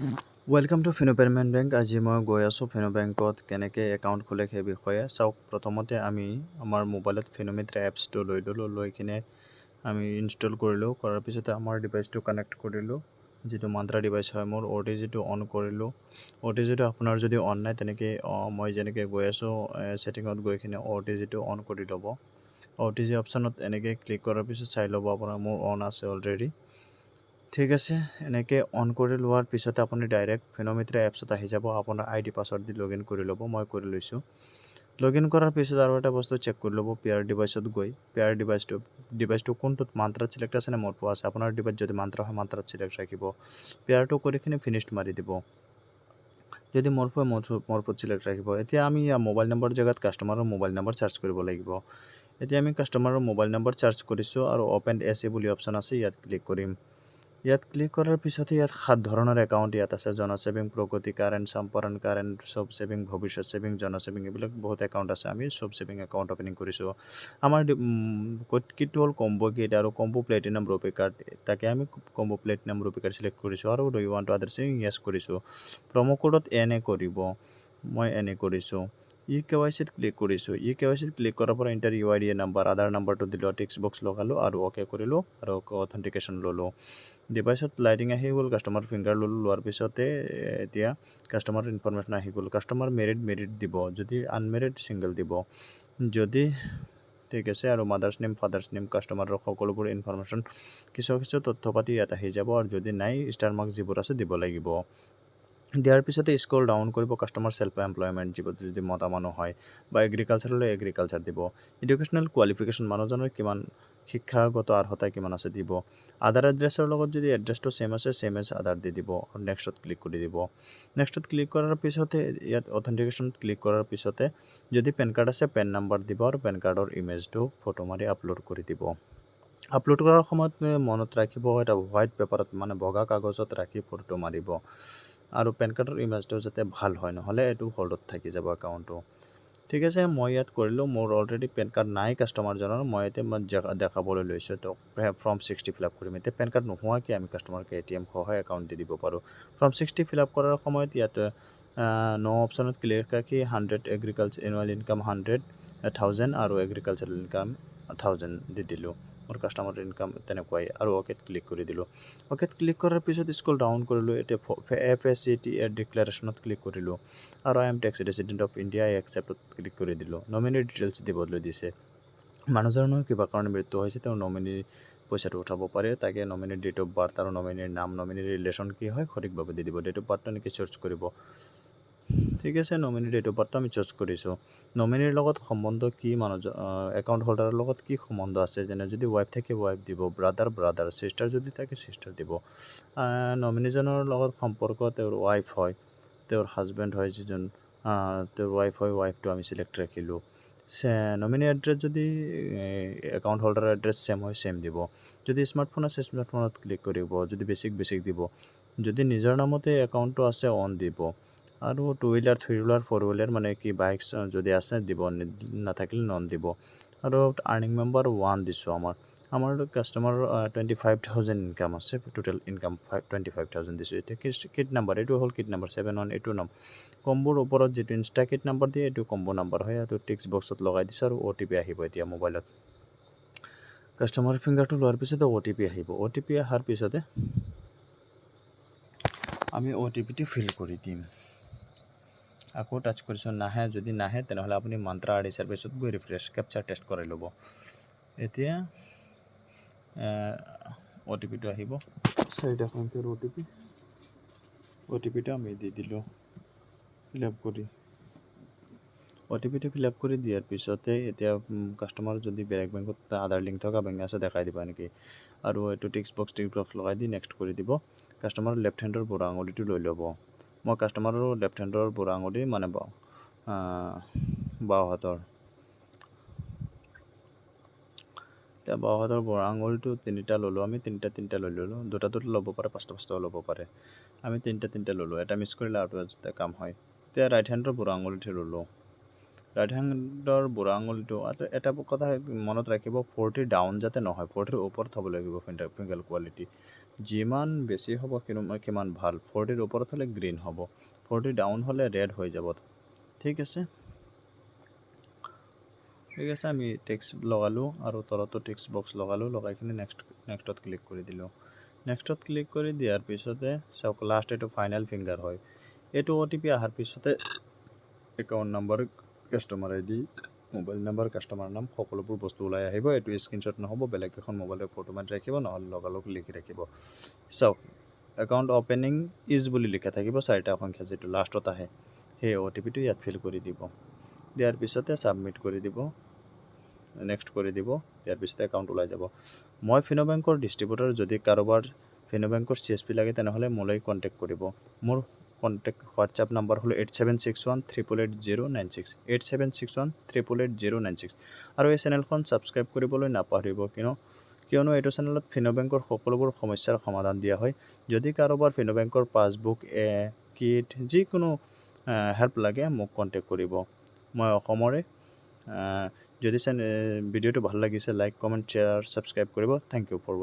Welcome to Fino Payment Bank. আজি মই গৈ আছোঁ ফিনো বেংকত কেনেকৈ একাউণ্ট খোলে সেই বিষয়ে। চাওক, প্ৰথমতে আমি আমাৰ মোবাইলত ফিনোমিত্ৰা এপছটো লৈ ল'লোঁ। লৈ কিনে আমি ইনষ্টল কৰিলোঁ। কৰাৰ পিছতে আমাৰ ডিভাইচটো কানেক্ট কৰিলোঁ, যিটো মান্ত্ৰা ডিভাইচ হয় মোৰ। অ' টি জিটো অন কৰিলোঁ। অ' টি জিটো আপোনাৰ যদি অন নাই, তেনেকৈ মই যেনেকৈ গৈ আছোঁ, ছেটিঙত গৈ কিনে অ' টি জিটো অন কৰি ল'ব। অ' টি জি অপশ্যনত এনেকৈ ক্লিক কৰাৰ পিছত চাই ল'ব আপোনাৰ। মোৰ অন আছে অলৰেডি, ঠিক আছে। এনেকৈ অন কৰি লোৱাৰ পিছতে আপুনি ডাইৰেক্ট ফিনোমিত্ৰা এপছত আহি যাব। আপোনাৰ আই ডি, পাছৱৰ্ড দি লগ ইন কৰি ল'ব। মই কৰি লৈছোঁ। লগ ইন কৰাৰ পিছত আৰু এটা বস্তু চেক কৰি ল'ব, পেয়াৰ ডিভাইচত গৈ পেয়াৰ ডিভাইচটো কোনটোত, মান্ত্ৰাত চিলেক্ট আছে নে মৰ্ফো আছে। আপোনাৰ ডিভাইচ যদি মান্ত্ৰা হয়, মান্ত্ৰাত চিলেক্ট ৰাখিব। পেয়াৰটো কৰি কিনে ফিনিছড মাৰি দিব। যদি মৰ্ফো হয়, মৰ্ফোত চিলেক্ট ৰাখিব। এতিয়া আমি মোবাইল নম্বৰ জেগাত কাষ্টমাৰৰ মোবাইল নম্বৰ চাৰ্চ কৰিব লাগিব। এতিয়া আমি কাষ্টমাৰৰ মোবাইল নম্বৰ চাৰ্চ কৰিছোঁ আৰু অ'পেন এ চি বুলি অপশ্যন আছে, ইয়াত ক্লিক কৰিম। ইয়াত ক্লিক কৰাৰ পিছতে ইয়াত সাত ধৰণৰ একাউণ্ট ইয়াত আছে। জন ছেভিং, প্ৰগতি কাৰেণ্ট, চম্পাৰণ কাৰেণ্ট, চব ছেভিং, ভৱিষ্যত ছেভিং, জন ছেভিং, এইবিলাক বহুত একাউণ্ট আছে। আমি চব ছেভিং একাউণ্ট অ'পেনিং কৰিছোঁ। আমাৰ কিটটো হ'ল কম্ব' কিট আৰু কম্ব' প্লেটিনাম ৰুপে কাৰ্ড। তাকে আমি combo platinum RuPay card select কৰিছোঁ আৰু do you want to other saving, yes কৰিছোঁ। প্ৰম' কোডত এন এ কৰিব, মই এন এ কৰিছোঁ। ই কে ৱাই চিত ক্লিক কৰিছোঁ। ই কে ৱাই চিত ক্লিক কৰাৰ পৰা enter U I D a number, Aadhaar নাম্বাৰটো দিলোঁ, টিক্স বক্স লগালোঁ আৰু অ'কে কৰিলোঁ আৰু অথেণ্টিকেশ্যন ল'লোঁ। ডিভাইচত লাইটিং আহি গ'ল। কাষ্টমাৰ ফিংগাৰ ল'লোঁ। লোৱাৰ পিছতে এতিয়া কাষ্টমাৰ ইনফৰমেশ্যন আহি গ'ল। কাষ্টমাৰ মেৰিড, মেৰিড দিব, যদি আনমেৰিড, ছিংগল দিব যদি, ঠিক আছে। আৰু মাদাৰ্ছ নেম, ফাদাৰ্ছ নেম, কাষ্টমাৰৰ সকলোবোৰ ইনফৰমেশ্যন, কিছু কিছু তথ্য পাতি ইয়াত আহি যাব। আৰু যদি নাই, ষ্টাৰ মাৰ্ক যিবোৰ আছে দিব লাগিব। দিয়াৰ পিছতে স্ক্ৰল ডাউন কৰিব। কাষ্টমাৰ চেল্ফ এমপ্লয়মেণ্ট দিব যদি মতা মানুহ হয়, বা এগ্ৰিকালচাৰ হ'লে এগ্ৰিকালচাৰ দিব। এডুকেশ্যনেল কোৱালিফিকেশ্যন, মানুহজনৰ কিমান শিক্ষাগত অৰ্হতা কিমান আছে দিব। আধাৰ এড্ৰেছৰ লগত যদি এড্ৰেছটো ছেম আছে, ছেম এজ আধাৰ দি দিব আৰু নেক্সটত ক্লিক কৰি দিব। নেক্সটত ক্লিক কৰাৰ পিছতে ইয়াত অথেণ্টিকেশ্যনত ক্লিক কৰাৰ পিছতে যদি পেন কাৰ্ড আছে, পেন নাম্বাৰ দিব আৰু পেন কাৰ্ডৰ ইমেজটো ফটো মাৰি আপলোড কৰি দিব। আপলোড কৰাৰ সময়ত মনত ৰাখিব, এটা হোৱাইট পেপাৰত, মানে বগা কাগজত ৰাখি ফটোটো মাৰিব আৰু পেন কাৰ্ডৰ ইমেজটো যাতে ভাল হয়, নহ'লে এইটো হোল্ডত থাকি যাব একাউণ্টটো। ঠিক আছে, মই ইয়াত কৰিলোঁ। মোৰ অলৰেডি পেন কাৰ্ড নাই কাষ্টমাৰজনৰ। মই এতিয়া মই জেগা দেখাবলৈ লৈছোঁ তেওঁক। ফৰ্ম 60 ফিল আপ কৰিম এতিয়া। পেন কাৰ্ড নোহোৱাকৈ আমি কাষ্টমাৰক এ টি এম সহ একাউণ্ট দি দিব পাৰোঁ। ফৰ্ম 60 ফিল আপ কৰাৰ সময়ত ইয়াত ন' অপশ্যনত ক্লিয়াৰ ৰাখি 100 agriculture annual income 100,000 আৰু এগ্ৰিকালচাৰেল ইনকাম 1000 দি দিলোঁ। মোৰ কাষ্টমাৰ ইনকাম তেনেকুৱাই আৰু অ'কেত ক্লিক কৰি দিলোঁ। অ'কেত ক্লিক কৰাৰ পিছত স্ক্ৰল ডাউন কৰিলোঁ। এতিয়া F A C T A ডিক্লেৰেশ্যনত ক্লিক কৰিলোঁ আৰু I am tax resident of India, একচেপ্টত click কৰি দিলোঁ। নমিনী ডিটেইলছ দিবলৈ দিছে। মানুহজনৰ কিবা কাৰণে মৃত্যু হৈছে, তেওঁৰ নমিনী পইচাটো উঠাব পাৰে। তাকে নমিনীৰ ডেট অফ বাৰ্থ আৰু নমিনীৰ নাম, নমিনীৰ ৰিলেশ্যন কি হয় সঠিকভাৱে দি দিব। ডেট অফ বাৰ্থটো এনেকৈ চাৰ্চ কৰিব, ঠিক আছে। নমিনীৰ ডেট অফ বাৰ্থটো আমি চাৰ্চ কৰিছোঁ। নমিনীৰ লগত সম্বন্ধ কি, মানুহজন একাউণ্ট হোল্ডাৰৰ লগত কি সম্বন্ধ আছে, যেনে যদি ৱাইফ থাকে, ৱাইফ দিব, ব্ৰাদাৰ, ব্ৰাদাৰ, ছিষ্টাৰ যদি থাকে, ছিষ্টাৰ দিব। নমিনীজনৰ লগত সম্পৰ্ক তেওঁৰ ৱাইফ হয়, তেওঁৰ হাজবেণ্ড হয়, যিজন তেওঁৰ ৱাইফ হয়, ৱাইফটো আমি চিলেক্ট ৰাখিলোঁ। নমিনী এড্ৰেছ যদি একাউণ্ট হোল্ডাৰৰ এড্ৰেছ ছেম হয়, ছেম দিব। যদি স্মাৰ্টফোন আছে, স্মাৰ্টফোনত ক্লিক কৰিব। যদি বেছিক, বেছিক দিব। যদি নিজৰ নামতে একাউণ্টটো আছে, অন দিব। আৰু two wheeler, three wheeler, four wheeler, মানে কি বাইক যদি আছে দিব, নাথাকিলে নন দিব। আৰু আৰ্নিং মেম্বাৰ ওৱান দিছোঁ। আমাৰ কাষ্টমাৰৰ 25,000 ইনকাম আছে। টোটেল ইনকাম 25,000 দিছোঁ। এতিয়া কিট নাম্বাৰ, এইটো হ'ল কিট নাম্বাৰ 7182 নাম। কম্বোৰ ওপৰত যিটো ইনষ্টা কিট নাম্বাৰ দিয়ে, এইটো কম্ব' নাম্বাৰ হয়। এইটো টিক্স বক্সত লগাই দিছোঁ আৰু অ' টি পি আহিব এতিয়া মোবাইলত। কাষ্টমাৰ ফিংগাৰটো লোৱাৰ পিছতে অ' টি পি আহিব। অ' টি পি অহাৰ পিছতে আমি অ' টি পিটো ফিল কৰি দিম। আকৌ টাচ কৰিছোঁ, নাহে। যদি নাহে, তেনেহ'লে আপুনি মান্ত্ৰা আৰ ডি ছাৰ্ভিচত গৈ ৰিফ্ৰেছ কেপচাৰ টেষ্ট কৰাই ল'ব। এতিয়া অ' টি পিটো আহিব, চাৰিটা সংখ্যাৰ অ' টি পি। অ' টি পিটো আমি দি দিলোঁ ফিল আপ কৰি। অ' টি পিটো ফিল আপ কৰি দিয়াৰ পিছতে এতিয়া কাষ্টমাৰ যদি বেলেগ বেংকত আধাৰ লিংক থকা বেংক আছে, দেখাই দিব এনেকৈ আৰু এইটো টিক্স বক্স লগাই দি নেক্সট কৰি দিব। কাষ্টমাৰৰ লেফ্ট হেণ্ডৰ বুঢ়া আঙুলিটো লৈ ল'ব। মই কাষ্টমাৰৰ লেফ্ট হেণ্ডৰ বুঢ়া আঙুলি, মানে বাওঁ হাতৰ, এতিয়া বাওঁ হাতৰ বুঢ়া আঙুলিটো তিনিটা ল'লোঁ। আমি তিনিটা তিনিটা লৈ ল'লোঁ। দুটা দুটা ল'ব পাৰে, পাঁচটা পাঁচটাও ল'ব পাৰে। আমি তিনিটা তিনিটা ল'লোঁ। এটা মিছ কৰিলে আৰু এটা কাম হয়। এতিয়া ৰাইট হেণ্ডৰ বুঢ়া আঙুলিটো ল'লোঁ। ৰাইট হেণ্ডৰ বুঢ়া আঙুলিটো। আৰু এটা কথা মনত ৰাখিব, 40 ডাউন যাতে নহয়, 40ৰ ওপৰত হ'ব লাগিব। ফিংগাৰ কোৱালিটি যিমান বেছি হ'ব সিমান ভাল। 40ৰ ওপৰত হ'লে গ্ৰীণ হ'ব, 40 ডাউন হ'লে ৰেড হৈ যাব। ঠিক আছে, ঠিক আছে। আমি টিক লগালোঁ আৰু তলতো টিক বক্স লগালোঁ। লগাই কিনে নেক্সটত ক্লিক কৰি দিলোঁ। নেক্সটত ক্লিক কৰি দিয়াৰ পিছতে চাওক, লাষ্ট এইটো ফাইনেল ফিংগাৰ হয়। এইটো অ'টিপি অহাৰ পিছতে account number, customer ID, mobile number, customer নাম, সকলোবোৰ বস্তু ওলাই আহিব। এইটো স্ক্ৰীনশ্বট নহ'ব, বেলেগ এখন মোবাইলৰ ফটো মাৰি ৰাখিব, নহ'লে লগালগ লিখি ৰাখিব। চাওক, একাউণ্ট অ'পেনিং is বুলি লিখা থাকিব। চাৰিটা সংখ্যা যিটো লাষ্টত আহে, সেই অ'টিপিটো ইয়াত ফিল কৰি দিব। দিয়াৰ পিছতে ছাবমিট কৰি দিব, নেক্সট কৰি দিব। দিয়াৰ পিছতে একাউণ্ট ওলাই যাব। মই ফিন' বেংকৰ ডিষ্ট্ৰিবিউটৰ। যদি কাৰোবাৰ ফিন' বেংকৰ চিএছপি লাগে, তেনেহ'লে মোলৈ কণ্টেক্ট কৰিব। মোৰ কণ্টেক্ট হোৱাটছএপ নাম্বাৰ হ'ল 8761888096, 8761888096। আৰু এই চেনেলখন ছাবস্ক্ৰাইব কৰিবলৈ নাপাহৰিব, কিয়নো এইটো চেনেলত ফিন' বেংকৰ সকলোবোৰ সমস্যাৰ সমাধান দিয়া হয়। যদি কাৰোবাৰ ফিন' বেংকৰ পাছবুক, কিট, যিকোনো হেল্প লাগে, মোক কণ্টেক্ট কৰিব। মই অসমৰে। যদি ভিডিঅ'টো ভাল লাগিছে, লাইক, কমেণ্ট, শ্বেয়াৰ, ছাবস্ক্ৰাইব কৰিব। Thank U for ৱাচিং।